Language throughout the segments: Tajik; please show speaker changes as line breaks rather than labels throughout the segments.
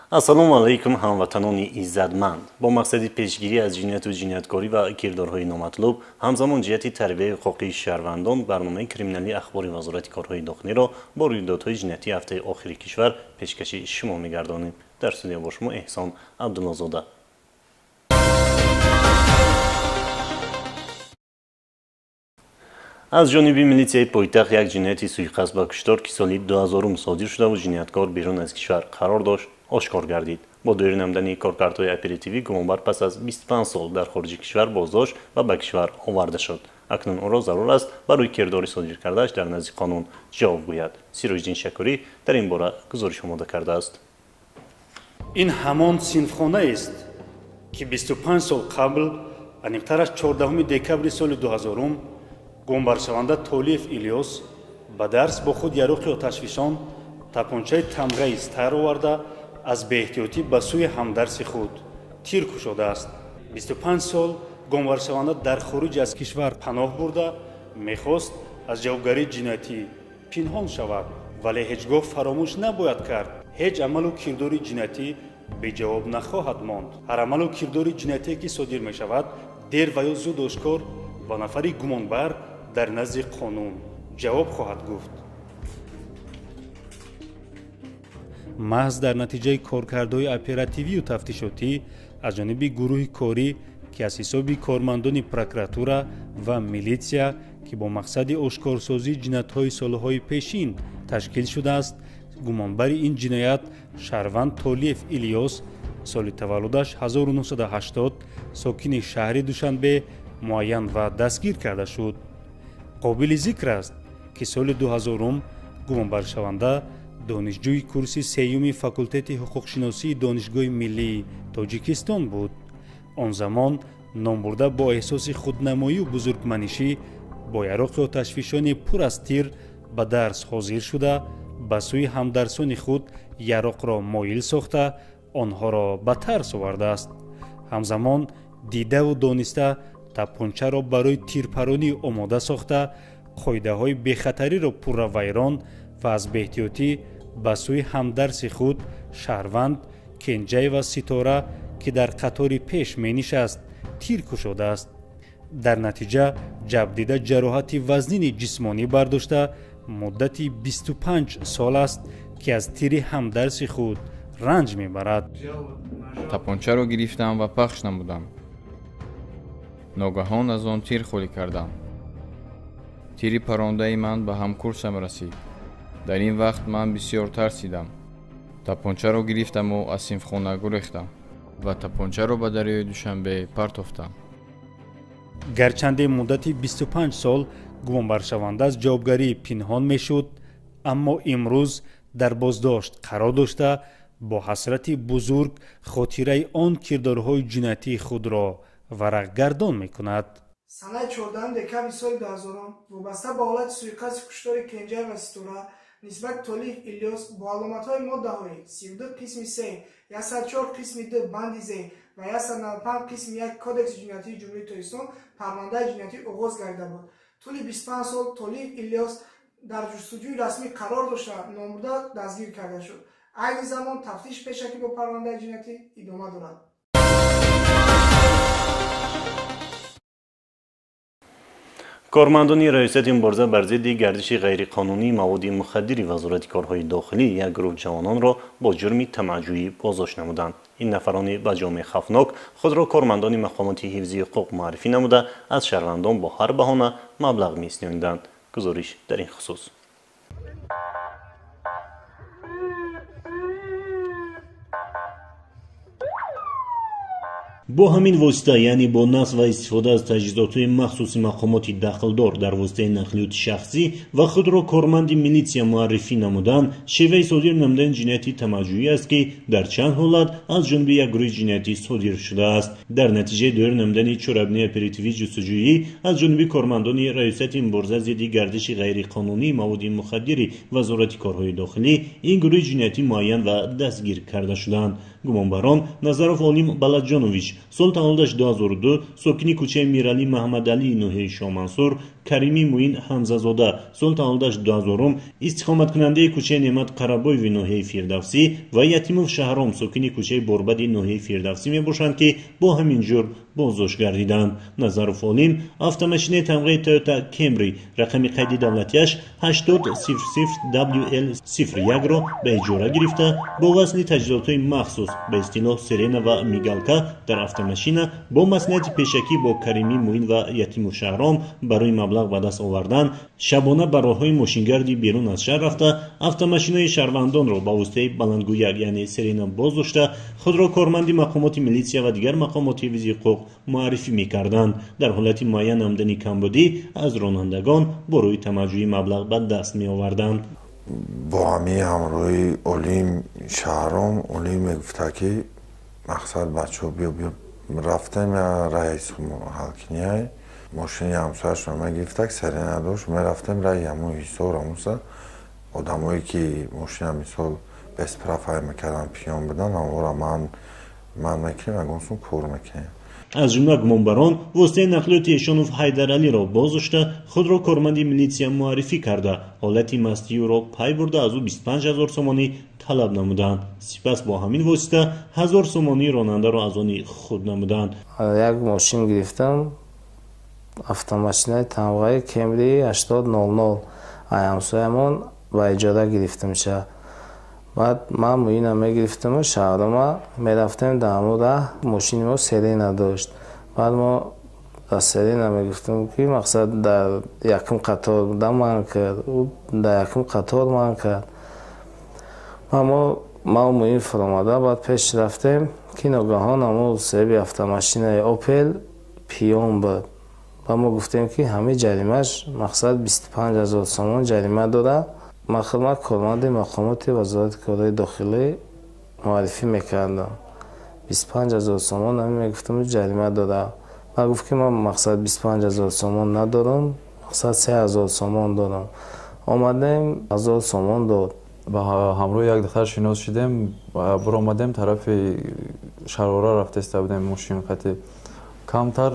Ассалому алайкум, ҳамватанони иззатманд. Бо мақсади пешгирӣ аз ҷинояту ҷинояткорӣ ва кирдорҳои номатлуб, ҳамзамон ҷиҳати тарбияи ҳуқуқии шаҳрвандон, барномаи криминалии ахбори Вазорати корҳои дохилиро бо рӯйдодҳои ҷиноятии ҳафтаи охири кишвар пешкаши шумо мегардонем. Дар студия бо шумо Эҳсон Абдуллозода. Аз ҷониби милитсияи пойтахт як ҷинояти суиқасд ба куштор, ки соли 2000 содир шудаву ҷинояткор берун аз кишвар қарор дошт, ошкор гардид. Бо доир намудани коркардҳои оперативӣ гумонбар пас аз 25 сол дар хориҷи кишвар боздошт ва ба кишвар оварда шуд. Акнун ӯро зарур аст барои кирдори содир кардааш дар назди қонун ҷавоб гӯяд. Сироҷиддин Шакурӣ дар ин бора гузориш омода кардааст.
Ин ҳамон синфхонаест, ки 25 сол қабл, аниқтараш 14 декабри соли 2000, гумонбаршаванда Толиев Илёс ба дарс бо худ яроқи оташфишон, тапончаи тамғаи Стар оварда, аз беэҳтиётӣ ба сӯи ҳамдарси худ тир кушодааст. 25 сол гумонбаршаванда дар хориҷ аз кишвар паноҳ бурда, мехост аз ҷавобгарии ҷиноятӣ пинҳон шавад, вале ҳеҷ гоҳ фаромӯш набояд кард, ҳеҷ амалу кирдори ҷиноятӣ беҷавоб нахоҳад монд. Ҳар амалу кирдори ҷиноятие, ки содир мешавад, дер ва ё зуд ошкор ва нафари гумонбар дар назди қонун ҷавоб хоҳад гуфт. Маҳз дар натиҷаи коркардҳои оперативию тафтишотӣ аз ҷониби гурӯҳи корӣ, ки аз ҳисоби кормандони прокуратура ва милитсия, ки бо мақсади ошкорсозии ҷиноятҳои солҳои пешин ташкил шудааст, гумонбари ин ҷиноят шаҳрванд Толиев Илёс, соли таваллудаш 1980, сокини шаҳри Душанбе, муайян ва дастгир карда шуд. Қобили зикр аст, ки соли 2000 гумонбаршаванда донишҷӯи курси сеюми факултети ҳуқуқшиносии Донишгоҳи миллии Тоҷикистон буд. Он замон номбурда бо эҳсоси худнамоию бузургманишӣ бо яроқи оташфишони пур аз тир ба дарс ҳозир шуда, ба сӯи ҳамдарсони худ яроқро моил сохта, онҳоро ба тарс овардааст. Ҳамзамон дидаву дониста тапончаро барои тирпаронӣ омода сохта, қоидаҳои бехатариро пурра вайрон ва аз беэҳтиётӣ ба сӯи ҳамдарси худ шаҳрванд Кенҷаева Ситора, ки дар қатори пеш менишаст, тир кушодааст. Дар натиҷа ҷабдида ҷароҳати вазнини ҷисмонӣ бардошта, муддати 25 сол аст, ки аз тири ҳамдарси худ ранҷ мебарад.
Тапончаро гирифтам ва пахш намудам. Ногаҳон аз он тир холӣ кардам. Тири парондаи ман ба ҳамкурсам расид. Дар ин вақт ман бисёр тарсидам. Тапончаро гирифтаму аз синфхона гурехтам ва тапончаро ба дарёи Душанбе партофтам.
Гарчанде муддати 25 сол гумонбаршаванда аз ҷавобгарӣ пинҳон мешуд, аммо имрӯз дар боздошт қарор дошта, бо ҳасрати бузург хотираи он кирдорҳои ҷиноятии худро варақгардон мекунад.
Санаи 14 декабри соли 2000 вобаста ба ҳолати суиқасди куштори Кенҷаева Ситора нисбати Толиев Илёс бо аломатҳои моддаҳои 32 қисми 3, 104 қисми 2 банди з ва 195 қисми 1 Кодекси ҷиноятии Ҷумҳурии Тоҷикистон парвандаи ҷиноятӣ оғоз гардида буд. Тӯли 25 сол Толиев Илёс дар ҷустуҷӯи расмӣ қарор дошта, номбурда дастгир карда шуд. Айни замон тафтиш пешакӣ бо парвандаи ҷиноятӣ идома дорад.
Кормандони раёсати мубориза бар зидди гардиши ғайриқонунии маводи мухаддири Вазорати корҳои дохилӣ як гурӯҳ ҷавононро бо ҷурми тамаъҷӯӣ боздошт намуданд. Ин нафарони ба ҷомеи хавфнок худро кормандони мақомоти ҳифзи ҳуқуқ муаррифӣ намуда, аз шаҳрвандон бо ҳар баҳона маблағ меистиёниданд. Гузориш дар ин хусус. Бо ҳамин восита, яъне бо насб ва истифода аз таҷҳизотҳои махсуси мақомоти дахлдор дар воситаи нақлиёти шахсӣ ва худро корманди милитсия муаррифӣ намудан, шеваи содир намудани ҷинояти тамаъҷӯӣ аст, ки дар чанд ҳолат аз ҷониби як гурӯҳи ҷиноятӣ содир шудааст. Дар натиҷаи доир намудани чорабинии оперативӣ ҷустуҷӯӣ аз ҷониби кормандони раёсати мубориза зидди гардиши ғайриқонунии маводи мухаддири Вазорати корҳои дохилӣ ин гурӯҳи ҷиноятӣ муайян ва дастгир карда шуданд. Гумонбарон Назаров Олим Балаҷонович, сол таваллудаш 2002, сокини кӯчаи Миралӣ Маҳамадалии ноҳияи Шоҳмансур, Каримӣ Муин Ҳамзазода, сол таваллудаш 2000, истиқоматкунандаи кӯчаи Неъмат Қарабоеви ноҳияи Фирдавсӣ ва Ятимов Шаҳром, сокини кӯчаи Борбади ноҳияи Фирдавсӣ мебошанд, ки бо ҳамин ҷурм боздошт гардиданд. Назаров Олим автомошинаи тамғаи Toyota Camry рақами қайди давлатиаш 8000 WL01-ро ба иҷора гирифта, бо васли таҷҳизотҳои махсус, ба истилоҳ сирена ва мигалка дар автомошина, бо маслиҳати пешакӣ бо Каримӣ Муин ва Ятимов Шаҳром барои маблағ ба даст овардан шабона ба роҳҳои мошингарди берун аз шаҳр рафта, автомошинаи шаҳрвандонро ба воситаи баландгӯяк, яъне сирена боздошта, худро корманди мақомоти милитсия ва дигар мақомоти ҳифзи ҳуқуқ муаррифӣ мекарданд. Дар ҳолати муайян намудани камбудӣ аз ронандагон бо рӯи тамаҷҷӯи маблағ ба даст меоварданд.
Бо ҳамин ҳамроҳи Олим Шаҳром, Олим мегуфта, ки мақсад бачаҳо, биё, биё, рафтем раис ҳалкиняй, мошини ҳамсояшро мегирифтак, сирена дошт, мерафтем раи ҳамун Ҳисор, ҳамуса одамое ки мошина мисол без прав ҳай мекардан, пиён будан, ҳамонро ман мекунем, ягон сум кор мекунем.
Аз ҷумла гумонбарон воситаи нақлиёти Эшонов Ҳайдаралиро боздошта, худро корманди милитсия муаррифӣ карда, ҳолати мастии ӯро пай бурда, аз ӯ 25 ҳазор сомонӣ талаб намуданд. Сипас бо ҳамин восита 1000 сомонии ронандаро аз они худ намуданд.
Як мошин гирифтам, автомошинаи тамғаи Кемри 8000, ай ҳамсоямон ба иҷора гирифтамша. Баъд ман Муина мегирифтаму Шаҳрома мерафтем. Дар ҳамон раҳ мошини мо сирена дошт. Баъд мо дар сирена мегуфтем, ки мақсад дар якум қатор да ман кард, ӯ дар якум қатор ман кард. Мо ман Муин фуромада, баъд пеш рафтем, ки ногаҳон ҳамон соҳиби автомошинаи Опел пиён буд. Ба мо гуфтем, ки ҳамин ҷаримаш мақсад 25 000 сомон ҷарима дорад. Ман хидмат корманди мақомоти Вазорати корҳои дохилӣ муаррифӣ мекардам. 25 000 сомон ҳамин мегуфтам ҷарима дорад. Ман гуфт, ки ман мақсад 25 000 сомон надорам, мақсад 3000 сомон дорам. Омадем, 1000 сомон дод.
Ба ҳамроҳи як духтар шинос шудем, биромадем, тарафи Шарора рафтаиста будем. Мошин қати камтар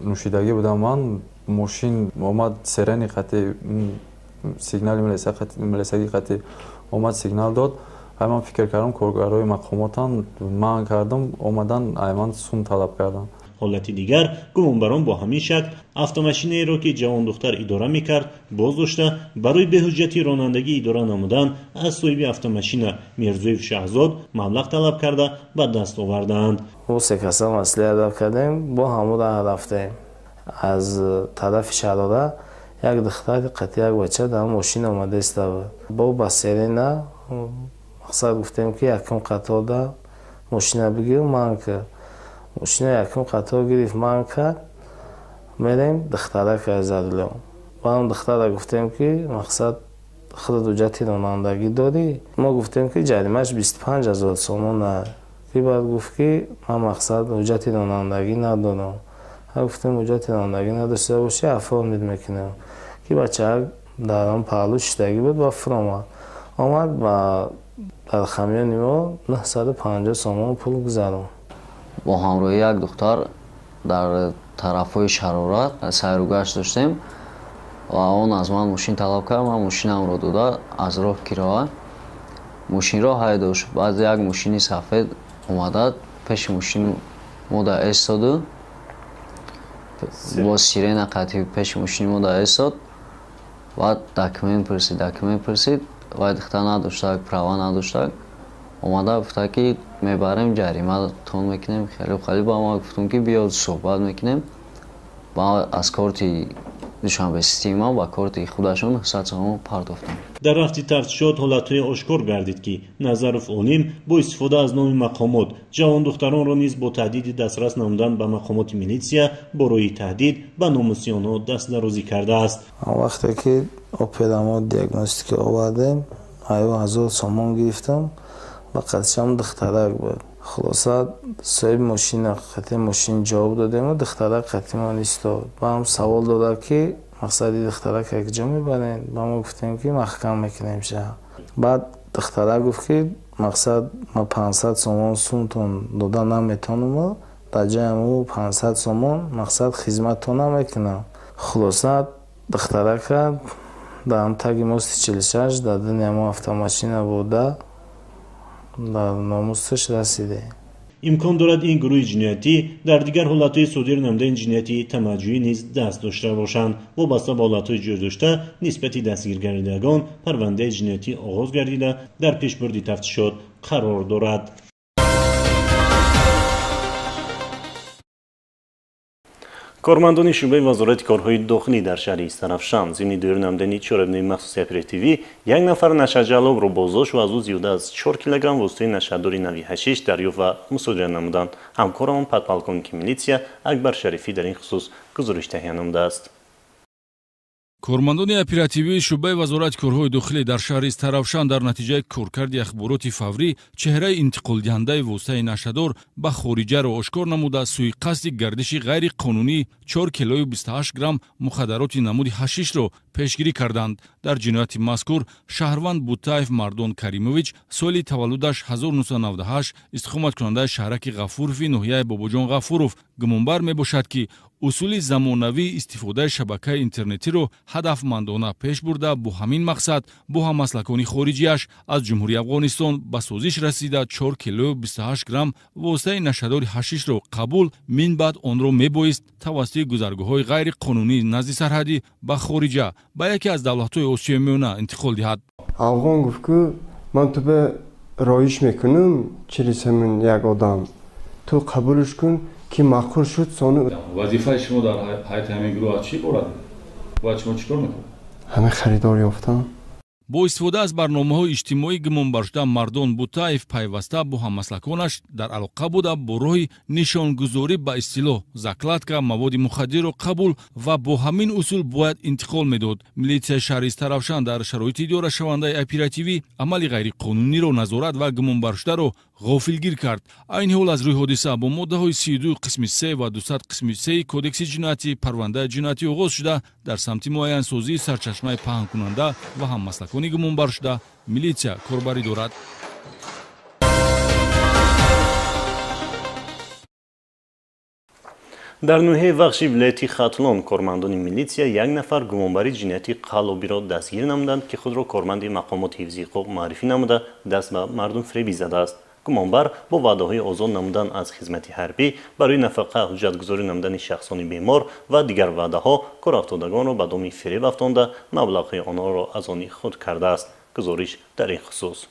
нӯшидагӣ будам ман. Мошин омад, сирени қати, сигнали милисагӣ қати омад, сигнал дод. Ай ман фикр кардам, коргарои мақомотан, манъ кардам, омадан, ай ман сум талаб карданд.
Ҳолати дигар, гумонбарон бо ҳамин шакл автомошинаеро, ки ҷавондухтар идора мекард, боздошта, барои беҳуҷҷати ронандагӣ идора намудан аз соҳиби автомошина Мирзоев Шаҳзод маблағ талаб карда ба даст овардаанд.
Мо се каса маслиҳат кардем, бо ҳамон раҳ рафтем. Аз тарафи Шарора як духтари қати як бача дар мошин омада истода буд. Бо ба сирена мақсад гуфтем, ки якум қаторда мошина бигир, ман кард. Мошина якум қатор гирифт, ман кард. Мерем, духтарака за рулём. Баъдам духтара гуфтем, ки мақсад худат ҳуҷҷати ронандагӣ дорӣ? Мо гуфтем, ки ҷаримааш 25 000 сомон. Ки баъд гуфт, ки ман мақсад ҳуҷҷати ронандагӣ надорам. Гуфтем, ҳуҷҷати ронандагӣ надошта бошӣ, оформить мекунем. Ки бачаак дар он паҳлӯ шиштагӣ буд ва фуромад, омад, ба дар хамёни мо 950 сомон пул гузаронд.
Бо ҳамроҳи як духтар дар тарафҳои Шарора сайругашт доштем ва он аз ман мошин талаб кард. Ман мошинамро дода, аз роҳ кироа мошинро ҳай дошт. Баъд як мошини сафед омада, пеши мошини мо да эстоду, бо сирена қатъи пеши мошини мо да эстод. Баъд документ пурсид. Вай духтар надоштак, права надоштак. Омада гуфта, ки мебарем, ҷариматон мекунем, хеле хеле. Ба ма гуфтум, ки биё, суҳбат мекунем. Ба аз корти Душанбе Сити ман ба корти худашон 100 сомон пардохтам.
Дар рафти тафтишот ҳолатҳое ошкор гардид, ки Назаров Олим бо истифода аз номи мақомот ҷавондухтаронро низ бо таҳдиди дастрас намудан ба мақомоти милитсия бо роҳи таҳдид ба номуси онҳо дастдарозӣ кардааст.
Вақте ки Опела мо диагностика овардем, аю 1000 сомон гирифтам. Ба қатишам духтарак буд. Хулоса, соҳиби мошина қати мошин ҷавоб додему духтарак қатимон истод. Баъдам савол додад, ки мақсади духтарак якҷо мебарем. Ба мо гуфтем, ки маҳкам мекунем ша. Баъд духтарак гуфт, ки мақсад ма 500 сомон сумтон дода наметонаму дар ҷои ҳаму 500 сомон мақсад хизматтон намекунам. Хулоса. Духтарака дар таги мости 46 дар дини ҳамон автомашина буда, дар номусаш расиде.
Имкон дорад ин гурӯҳи ҷиноятӣ дар дигар ҳолатҳои содир намудани ҷинояти тамаъҷӯӣ низ даст дошта бошанд. Вобаста ба ҳолатҳои ҷой дошта нисбати дастгиргардидагон парвандаи ҷиноятӣ оғоз гардида, дар пешбурди тафтишот қарор дорад. Кормандони шӯъбаи вазорати корҳои дохилӣ дар шаҳри Истаравшан зимни доир намудани чорабинои махсуси оперативӣ як нафар нашъаҷалобро боздошт ва аз ӯ зиёда аз 4 килограмм воситаи нашъадори нави ҳашиш дарёфт ва мусодира намуданд. Ҳамкорамон подполковники милитсия Акбар Шарифӣ дар ин хусус гузориш таҳия намудааст.
Кормандони оперативии шӯъбаи вазорати корҳои дохилӣ дар шаҳри Истаравшан дар натиҷаи коркарди ахбороти фаврӣ чеҳраи интиқолдиҳандаи воситаи нашъадор ба хориҷаро ошкор намуда, суиқасди гардиши ғайриқонунии 4 килою 28 грамм мухаддароти намуди ҳашишро пешгирӣ карданд. Дар ҷинояти мазкур шаҳрванд Бутаев Мардон Каримович соли таваллудаш 1998 истиқоматкунандаи шаҳраки Ғафурови ноҳияи Бобоҷон Ғафуров гумонбар мебошад, ки усули замонавии истифодаи шабакаи интернетиро ҳадафмандона пеш бурда, бо ҳамин мақсад бо ҳаммаслакони хориҷиаш аз Ҷумҳурии Афғонистон ба созиш расида 4 килою 28 грамм воситаи нашъадори ҳашишро қабул, минбаъд онро мебоист тавассути гузаргоҳҳои ғайриқонунии назди сарҳадӣ ба хориҷа ба яке аз давлатҳои Осиёи Миёна интиқол диҳад.
Афғон гуфт, ки ман ту ба роиш мекунам через ҳамин як одам, ту қабулш кун, ки маъқул шуд. Сони
вазифаи шумо дар ҳайати ҳамин гурӯҳ аз чӣ иборат? Бояд шумо чӣ кор мекунед?
Ҳамин харидор ёфтам.
Бо истифода аз барномаҳои иҷтимоӣ гумонбаршуда Мардон Бутаев пайваста бо ҳаммаслаконаш дар алоқа буда, бо роҳи нишонгузорӣ ба истилоҳ закладка маводи мухаддирро қабул ва бо ҳамин усул бояд интиқол медод. Милитсияи шаҳри Истаравшан дар шароити идорашавандаи оперативӣ амали ғайриқонуниро назорат ва гумонбаршударо ғофилгир кард. Айни ҳол аз рӯи ҳодиса бо моддаҳои 32 қисми 3 ва 200 қисми 3 Кодекси ҷиноятӣ парвандаи ҷиноятӣ оғоз шуда, дар самти муайянсозии сарчашмаи паҳнкунанда ва ҳаммаслакони гумонбаршуда милитсия корбарӣ дорад.
Дар ноҳияи Вахши вилояти Хатлон кормандони милитсия як нафар гумонбари ҷинояти қаллобиро дастгир намуданд, ки худро корманди мақомоти ҳифзи ҳуқуқ муаррифӣ намуда, даст ба мардумфиребӣ задааст. Гумонбар бо ваъдаҳои озод намудан аз хизмати ҳарбӣ, барои нафақа ҳуҷҷатгузорӣ намудани шахсони бемор ва дигар ваъдаҳо корафтодагонро ба доми фиреб афтонда, маблағҳои онҳоро аз они худ кардааст. Гузориш дар ин хусус.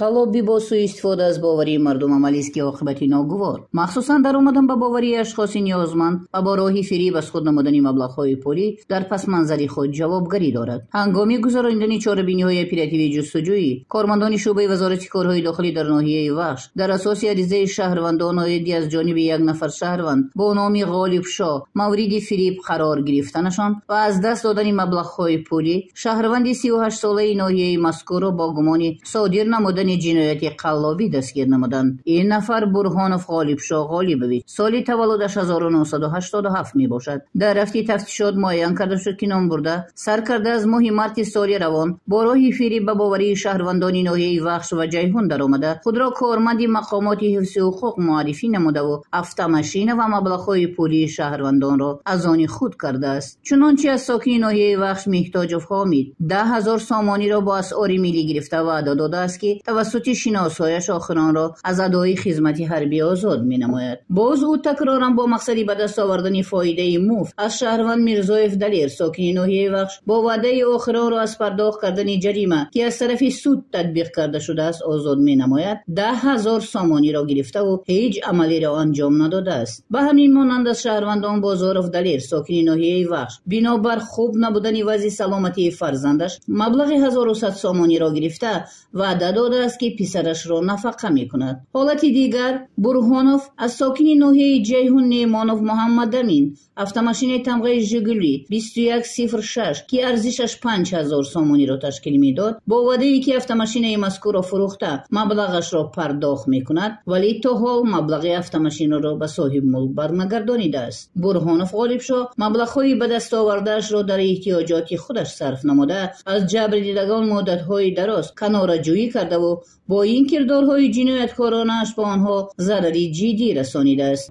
Қаллобӣ бо суистифода аз боварии мардум амалист, ки оқибати ногувор, махсусан даромадан ба боварии ашхоси ниёзманд ва бо роҳи фиреб аз худ намудани маблағҳои пулӣ дар пасманзари худ ҷавобгарӣ дорад. Ҳангоми гузаронидани чорабиниҳои оперативии ҷустуҷӯӣ кормандони шӯъбаи вазорати корҳои дохилӣ дар ноҳияи Вахш дар асоси аризаи шаҳрвандон оиди аз ҷониби як нафар шаҳрванд бо номи Ғолибшоҳ мавриди фиреб қарор гирифтанашон ва аз даст додани маблағҳои пулӣ шаҳрванди 38-солаи ноҳияи мазкурро бо гумони содир намудани ҷинояти қаллобӣ дастгир намуданд. Ин нафар Бурҳонов Ғолибшоҳ Ғолибович соли таваллудаш 1987 мебошад. Дар рафти тафтишот муайян карда шуд, ки номбурда сар карда аз моҳи марти соли равон бо роҳи фиреб ба боварии шаҳрвандони ноҳияи Вахш ва Ҷайҳун даромада, худро корманди мақомоти ҳифзи ҳуқуқ муаррифӣ намудаву автомашина ва маблағҳои пулии шаҳрвандонро аз они худ кардааст. Чунончи аз сокини ноҳияи Вахш Меҳтоҷов Ҳомид 10 000 сомониро бо асъори миллӣ гирифта ваъда додааст, ки тавассути шиносҳояш охиронро аз адои хизмати ҳарбӣ озод менамояд. Боз ӯ такроран бо мақсади ба даст овардани фоидаи муфт аз шаҳрванд Мирзоев Далер сокини ноҳияи Вахш бо ваъдаи охиронро аз пардохт кардани ҷарима, ки аз тарафи суд татбиқ карда шудааст, озод менамояд, 10 000 сомониро гирифтаву ҳеҷ амалеро анҷом надодааст. Ба ҳамин монанд аз шаҳрвандон Бозоров Далер сокини ноҳияи Вахш бинобар хуб набудани вазъи саломатии фарзандаш маблағи 1100 сомониро гирифта ваъда додааст, ки писарашро нафақа мекунад. Ҳолати дигар Бурҳонов аз сокини ноҳияи Ҷайҳун Неъмонов Муҳаммадамин автомашинаи тамғаи Жигули 2106, ки арзишаш 5000 сомониро ташкил медод, бо ваъдае ки автомашинаи мазкурро фурӯхта маблағашро пардохт мекунад, вале то ҳол маблағи автомашинаро ба соҳибмулк барнагардонидааст. Бурҳонов Ғолибшоҳ маблағҳои ба даст овардаашро дар эҳтиёҷоти худаш сарф намуда, аз ҷабрдидагон муддатҳои дароз канораҷӯӣ кардаву бо ин кирдорҳои ҷинояткоронааш ба онҳо зарари ҷиддӣ расонидааст.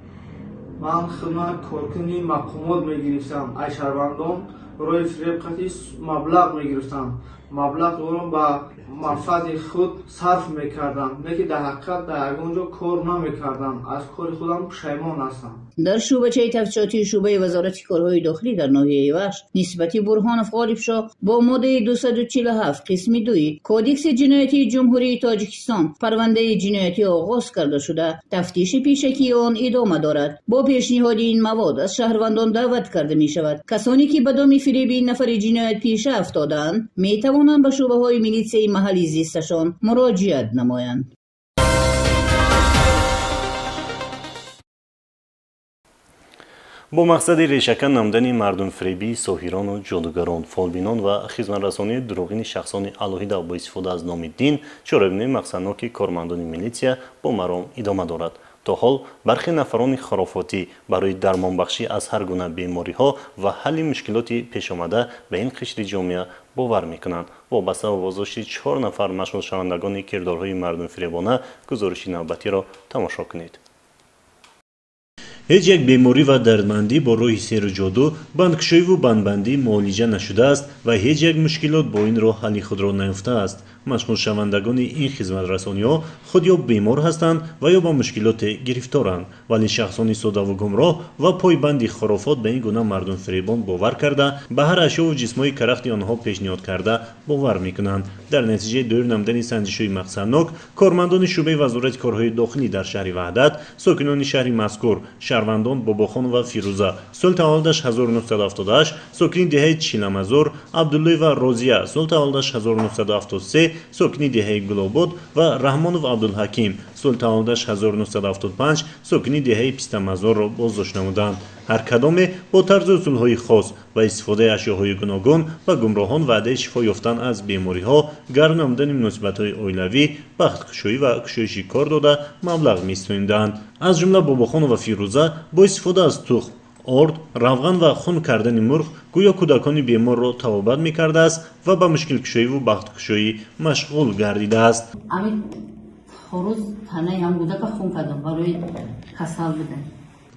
Ман худма коркуни мақомот мегирифтам, ай шаҳрвандон роҳи фиреб қатъи маблағ мегирифтанд. Маблағро ба манфаати худ сарф мекардам, лекин дар ҳақиқат дар ягон ҷо кор намекардам. Аз кори худам пушаймон ҳастам.
Дар шӯъбачаи тафтишотии шӯъбаи вазорати корҳои дохилӣ дар ноҳияи Вахш нисбати Бурҳонов Ғолибшоҳ бо моддаи 247 қисми 2 Кодекси ҷиноятии Ҷумҳурии Тоҷикистон парвандаи ҷиноятӣ оғоз карда шуда, тафтиши пешакии он идома дорад. Бо пешниҳоди ин мавод аз шаҳрвандон даъват карда мешавад. Касоне ки ба доми фиреби ин нафари ҷиноятпеша афтодаанд, метавонанд ба шӯъбаҳои милитсияи маҳалли зисташон муроҷиат намоянд.
Бо мақсади решакан намудани мардумфиребии соҳирону ҷодугарон, фолбинон ва хизматрасонии дурӯғини шахсони алоҳида бо истифода аз номи дин, чорабинои мақсадноки кормандони милитсия бо маром идома дорад. То ҳол бархе нафарони хурофотӣ барои дармонбахшӣ аз ҳар гуна бемориҳо ва ҳалли мушкилоти пешомада ба ин қишри ҷомеа бовар мекунанд. Вобаста ба боздошти 4 нафар машғулшавандагони кирдорҳои мардумфиребона гузориши навбатиро тамошо кунед. Ҳеҷ як беморӣ ва дардмандӣ бо роҳи сеҳру ҷоду, бандкушоиву бандбандӣ муолиҷа нашудааст ва ҳеҷ як мушкилот бо ин роҳ ҳалли худро наёфтааст. Машғулшавандагони ин хизматрасониҳо худ ё бемор ҳастанд ва ё ба мушкилоте гирифторанд, вале шахсони содаву гумроҳ ва пойбанди хурофот ба ин гуна мардумфиребон бовар карда, ба ҳар ашёву ҷисмҳои карахти онҳо пешниҳод карда бовар мекунанд. Дар натиҷаи доир намудани санҷишҳои мақсаднок, кормандони шӯъбаи вазорати корҳои дохилӣ дар шаҳри Ваҳдат, сокинони шаҳри мазкур, шаҳрвандон Бобохонова Фирӯза, соли таваллудаш 1978, сокини деҳаи Чиламазор, Абдуллоева Розия, соли таваллудаш 1973, сокини деҳаи Гулобод ва Раҳмонов Абдулҳаким, соли таваллудаш 1975, сокини деҳаи Пистамазорро боздошт намуданд. Ҳар кадоме бо тарзу усулҳои хос ва истифодаи ашёҳои гуногун ба гумроҳон ваъдаи шифо ёфтан аз бемориҳо, гарм намудани муносибатҳои оилавӣ, бахткушоӣ ва кушоиши кор дода маблағ меситониданд. Аз ҷумла Бобохонова Фирӯза бо истифода аз тухм, орд, равған ва хун кардани мурғ гӯё кӯдакони беморро табобат мекардааст ва ба мушкилкушоиву бахткушоӣ машғул гардидааст.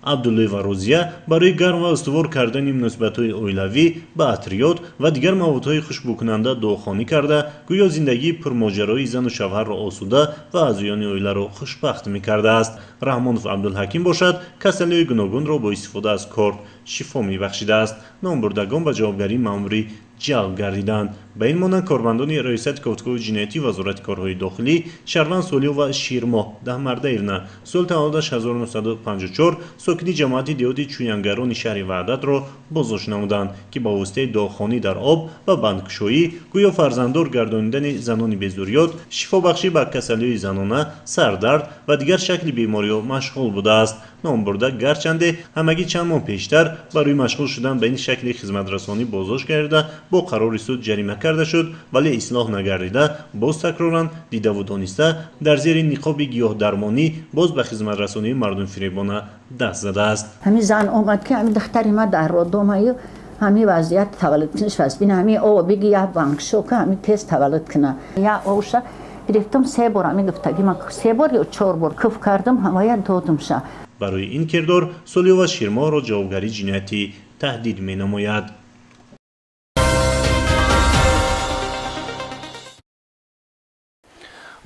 Абдуллоева Розия барои гарм ва устувор кардани муносибатҳои оилавӣ ба атриёт ва дигар маводҳои хушбӯкунанда дуохонӣ карда, гӯё зиндагии пурмоҷарои зану шавҳарро осуда ва аъзоёни оиларо хушбахт мекардааст. Раҳмонов Абдулҳаким бошад, касалиҳои гуногунро бо истифода аз корд шифо мебахшидааст. Номбурдагон ба ҷавобгарии маъмурӣ ҷалб гардиданд. Ба ин монанд кормандони Раёсати кофтукови ҷиноятӣ Вазорати корҳои дохилӣ шаҳрванд Солиёва Ширмоҳ Даҳмардаевна, соли таваллудаш 1954, сокини ҷамоати деҳоти Чӯянгарони шаҳри Ваҳдатро боздошт намуданд, ки ба воситаи дуохонӣ дар об ва бандкушоӣ гӯё фарзанддор гардонидани занони безурёт, шифобахшӣ ба касалиҳои занона, сардард ва дигар шакли бемориҳо машғул будааст. Номбурда гарчанде ҳамагӣ чанд моҳ пештар барои машғул шудан ба ин шакли хизматрасонӣ боздошт гардида, бо қарори суд ҷарима карда шуд, вале ислоҳ нагардида боз такроран дидаву дониста дар зери ниқоби гиёҳдармонӣ боз ба хизматрасонии мардумфиребона даст задааст.
Ҳамин зан омад ки ҳамин духтари ма дар роддомаю ҳамин вазъият таваллуд куниш аст. Ин ҳамин об биги як банкшока ҳамин тез таваллуд куна. Я овша гирифтам се бор ҳамин гуфтаги ман се бор ё чор бор куф кардам ҳамая додумша.
Барои ин кирдор Солиёва Ширмоҳро ҷавобгарии ҷиноятӣ таҳдид менамояд.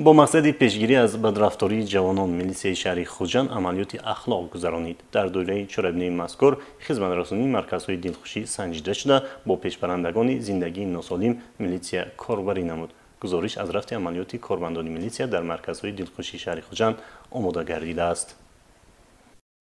Бо мақсади пешгирӣ аз бадрафтории ҷавонон милисияи шаҳри Хуҷанд амалиёти ахлоқ гузаронид. Дар доираи чорабинои мазкур хизматрасонии марказҳои дилхушӣ санҷида шуда, бо пешбарандагони зиндагии носолим милитсия корбарӣ намуд. Гузориш аз рафти амалиёти кормандони милитсия дар марказҳои дилхушии шаҳри Хуҷанд омода гардидааст.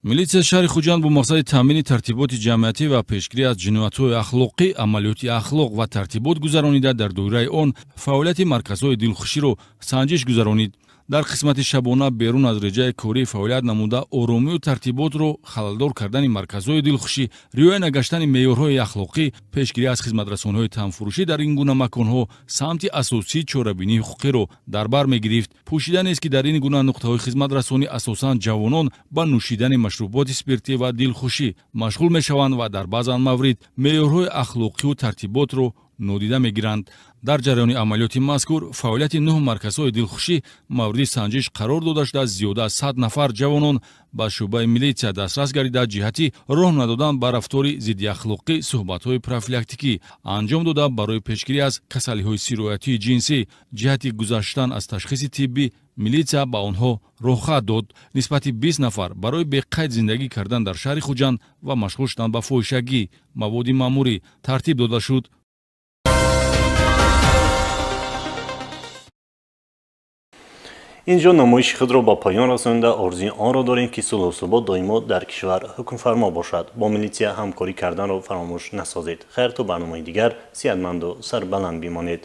Милитсияи шаҳри Хуҷанд бо мақсади таъмини тартиботи ҷамъиятӣ ва пешгирӣ аз ҷиноятҳои ахлоқӣ амалиёти ахлоқ ва тартибот гузаронида, дар доираи он фаъолияти марказҳои дилхуширо санҷиш гузаронид. Дар қисмати шабона берун аз реҷаи корӣ фаъолият намуда, оромию тартиботро халалдор кардани марказҳои дилхушӣ, риоя нагаштани меъёрҳои ахлоқӣ, пешгирӣ аз хизматрасониҳои танфурӯшӣ дар ин гуна маконҳо самти асосии чорабинии ҳуқуқиро дар бар мегирифт. Пӯшида нест, ки дар ин гуна нуқтаҳои хизматрасонӣ асосан ҷавонон ба нӯшидани машруботи спиртӣ ва дилхушӣ машғул мешаванд ва дар баъзан маврид меъёрҳои ахлоқию тартиботро нодида мегиранд. Дар ҷараёни амалиёти мазкур фаъолияти 9 марказҳои дилхушӣ мавриди санҷиш қарор дода шуда, зиёда аз 100 нафар ҷавонон ба шӯъбаи милитсия дастрас гардида, ҷиҳати роҳ надодан ба рафтори зиддиахлоқӣ суҳбатҳои профилактикӣ анҷом дода, барои пешгирӣ аз касалиҳои сироятии ҷинсӣ ҷиҳати гузаштан аз ташхиси тиббӣ милитсия ба онҳо роҳхат дод. Нисбати 20 нафар барои беқайд зиндагӣ кардан дар шаҳри Хуҷанд ва машғул шудан ба фоҳишагӣ маводи маъмурӣ тартиб дода шуд.
Инҷо намоиши худро ба поён расонида, орзуи онро дорем, ки сулҳу субот доимо дар кишвар ҳукмфармо бошад. Бо милитсия ҳамкорӣ карданро фаромӯш насозед. Хайр, то барномаи дигар сиҳатманду сарбаланд бимонед.